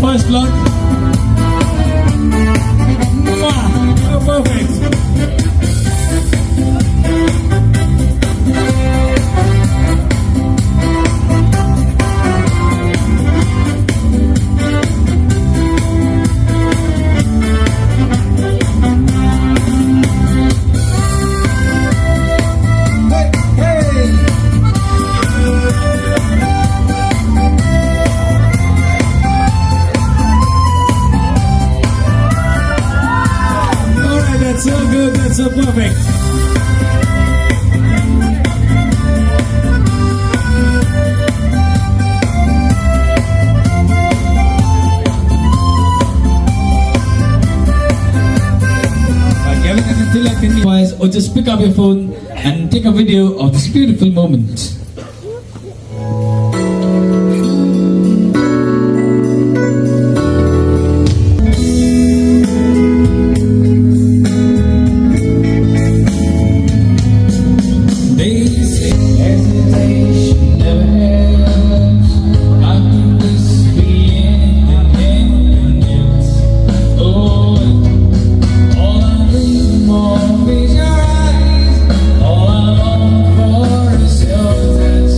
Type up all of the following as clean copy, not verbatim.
First vlog. Mwah! Oh, perfect. Hey, hey! All right, that's so good. That's so perfect. Or just pick up your phone and take a video of this beautiful moment. They say hesitation never helps. How could this be anything else? Oh, all I dream of is your eyes. All I long for is your touch.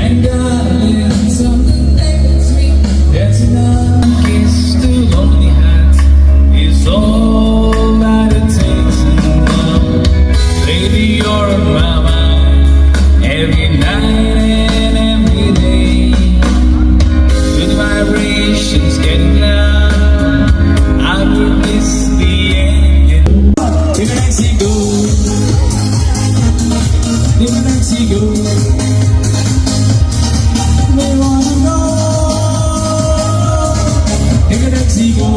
And darling, something tells me that's enough. Kiss to lonely hearts is all that it takes now. Baby, you're on my mind every night and every day. With vibrations getting loud, I would miss the end. Take a taxi, go. Take a taxi, go. We wanna go. Take a taxi, go.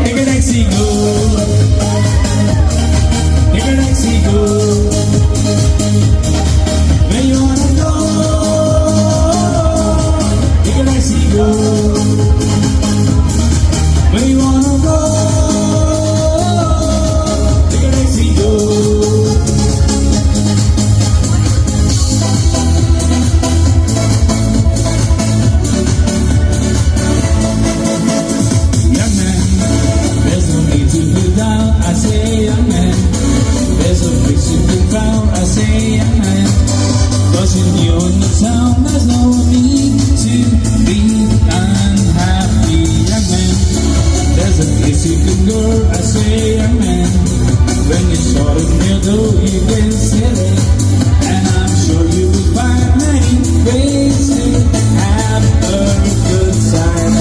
Take a taxi, go. Take a taxi, go. Where you wanna go? Take a taxi, go. Where you wanna go? Take a taxi, go. Young man, there's no need to feel down. I say, young man, there's a place you can found. I say, young man, 'cause in your new town, there's no need to be unhappy. Young man, there's a place you can go. I say, young man, when you're short in your dough, you can sell it. And I'm sure you will find many ways to have a good time.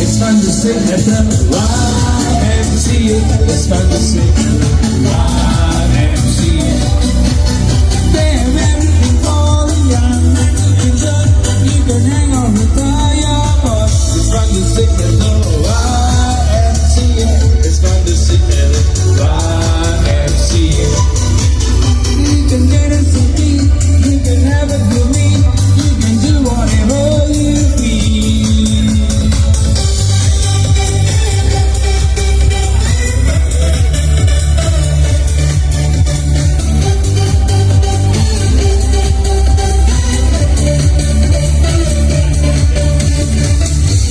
It's fun to sit at the YMCA. It's fun to sit at the YMCA. They have everything for the young man to enjoy. You can hang on with your boy. It's fun to sit at the YMCA. It's fun to sit at the YMCA. You can get it for me. You can have it with me. You can do whatever you feel.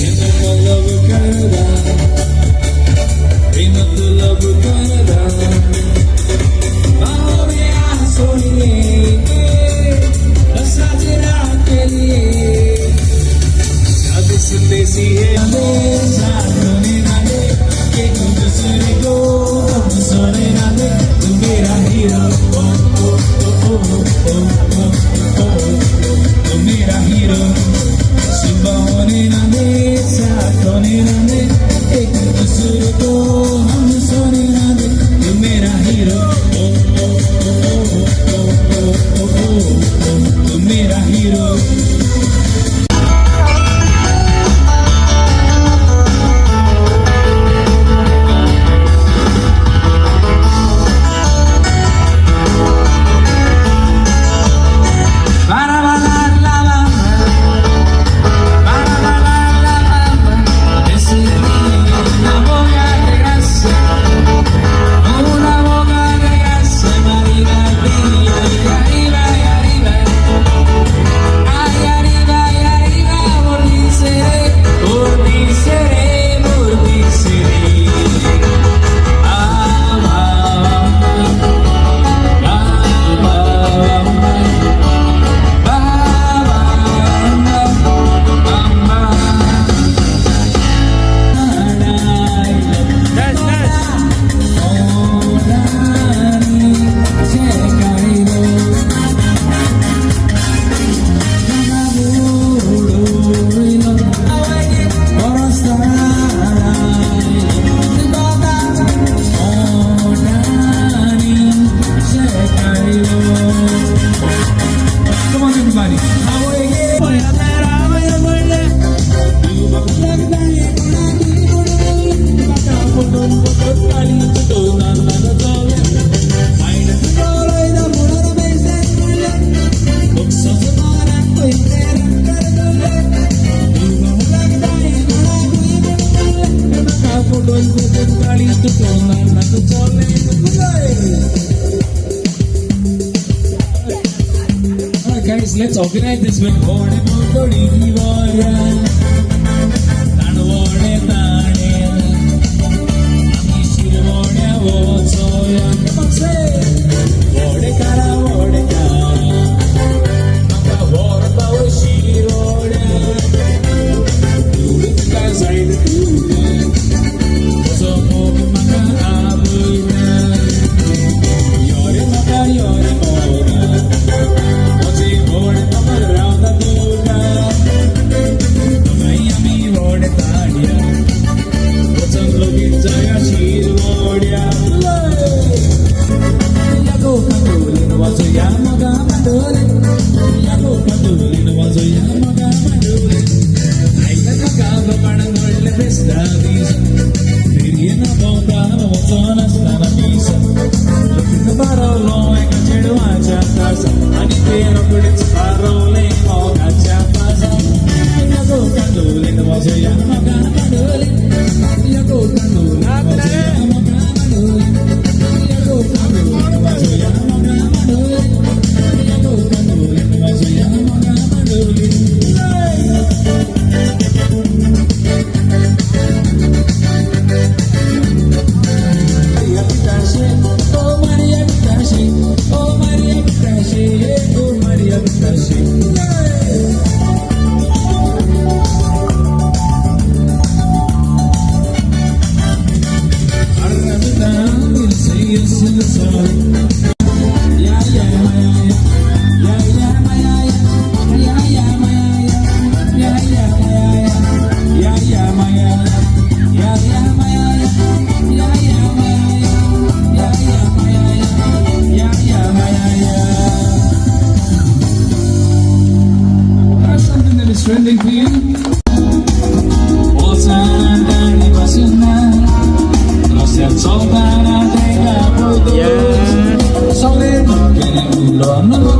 In the love of Canada, in the love of Canada. सोनिए साजना K लिए देसी है ना दे कि दूसरे को सोने ना दे, तू मेरा hero, ओ ओ ओ ओ ओ ओ, तू मेरा हीरो। सुबह होने ना दे, साथ होने ना दे, एक दूसरे को हम सोने ना दे, तू मेरा हीरो, ओ ओ ओ ओ ओ ओ ओ, तू मेरा हीरो। তো চলার না তো চলে। Alright guys, let's organize this one. ಓಡೆ ಮೋಟೋಡಿ ವಾರ ತಾಣವೋಡೆ ತಾಣೆ आमी शिरवण्या वचोया. Come on, say. वोडेकारा वोडेकारा म्हाका व्हर पावय शिरोड्या. तुका जाय तुका म्हजो मोग म्हाका आपयता. यो रे म्हाका यो रे मोगा म्हजे व्हड खबर रावता तुका. दोगांय आमी व्हड ताणया वचोंक लोगीत जाया शिरवड्या. यागो कांदोलीन वाजोया मोगा मांडोलीन. यागो कांदोलीन वाजोया मोगा मांडोलीन. आयकता म्हाका लोकांक व्हडलें फेस्ता दीस. फिरयेन भोंवता वचनासतना पीस. लगीन बारवलो एका चेडवाच्या तासा आनी ते रोखडेच बारवलें मोगाच्या पासा. यागो कांदोलीन वाजोया मोगा मांडोलीन. यागो कांदोलीन वाजोया मोगा मांडोलीन. यागो कांदोलीन वाजोया मोगा मांडोलीन. यागो कांदोलीन वाजोया मोगा मांडोलीन. Maria Pitache, oh Maria Pitache, oh Maria Pitache, oh Maria Pitache. Yeah, yeah, yeah, yeah, yeah, yeah, yeah, yeah, yeah, yeah, yeah, yeah, yeah, yeah, yeah, yeah, yeah, yeah, yeah. That's something that is trending for you. वचना बसना रस्त्यार चलतना तेका पळयतकच सगळे धोक्याने उलो.